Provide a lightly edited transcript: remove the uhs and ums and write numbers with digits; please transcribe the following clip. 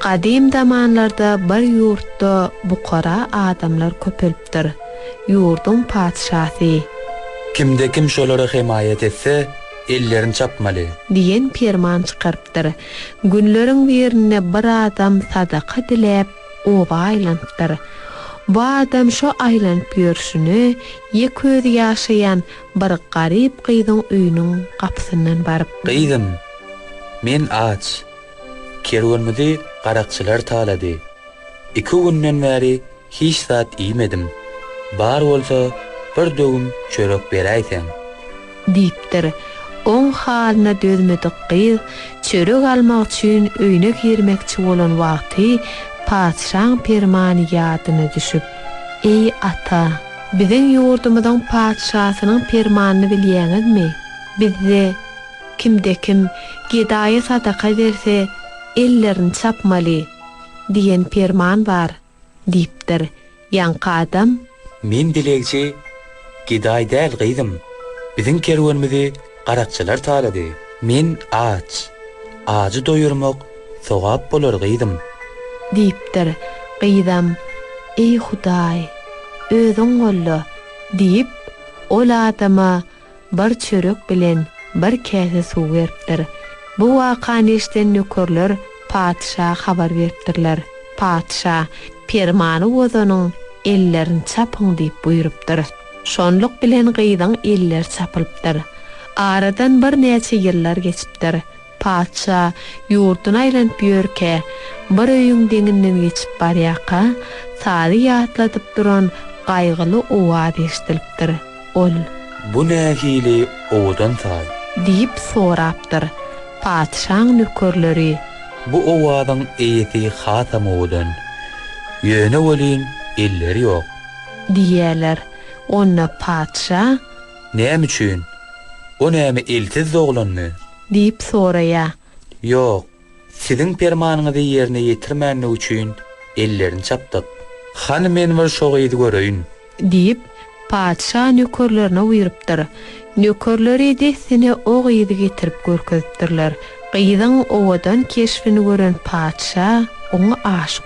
Gadym zamanlarda bir ýurtda bukara adamlar köpelipdir. Ýurduň patyşasy. Kimde-kim şolara hemaýat etse, ellerini çapmaly. Diýen perman çykarypdyr. Günleriň birinde bir adam sadaka diläp, oba aýlanypdyr. Bu adam şo aýlanyp ýörşüne ýeke özi ýaşaýan bir garyp gyzyň öýüniň gapysyndan baryp. Gyzym, men aç. Kerwenimizi garakçylar talady. Iki günden bäri hiç zat iýmedim. Bar bolsa bir döwüm çörek beräýseň. Diýipdir. Oň halyna dözmedik gyz çörek almak üçin öýüne girmekçi bolan wagty patyşaň permany ýadyna düşüp, Eý, ata! Biziň ýurdumyzyň patyşasynyň permanyny bilýäňizmi? Bizde Kimde-kim gedaýa sadaka berse, ellerini çapmaly diýen perman bar, diýipdir. Ýaňky adam. Men dilegçi gedaý däl, gyzym. Biziň kerwenimizi garakçylar talady. Men aç. Ajy doýurmak sogap bolar, gyzym. Diýipdir. Gyzam, Eý, Hudaý, özüň golla! diýip, ol adama bir çörek bilen bir käse suw beripdir. Bu wakany eşiden nökerler patyşa habar beripdirler. Patyşa, Permany bozanyň ellerini çapyň diýip buýrupdyr. Şonluk bilen gyzyň elleri çapylypdyr. Aradan birnäçe ýyllar geçipdir. Patyşa ýurduny aýlanyp ýörkä, bir öýüň deňinden geçip barýarka, sazy ýatladyp duran gaýgyly owaz eşidilipdir. Ol. Bu nähili owadan saz? Diýip sorapdyr. Patyşaň nökerleri. Bu owazyň eýesi hasam owadan. Ýöne welin elleri ýok. Diýýärler. Onda patyşa. Näme üçin? O näme elsiz doglanmy? Diýip soraýar. Ýok, siziň permanyňyzy ýerine ýetirmänligi üçin ellerini çapdyk. Hany men bir şo gyzy göreýin. Diýip, patyşa nökerlerine buýrupdyr. Nökerleri dessine o gyzy getirip görkezipdirler. Gyzyň owadan keşbini gören patyşa oňa aşyk.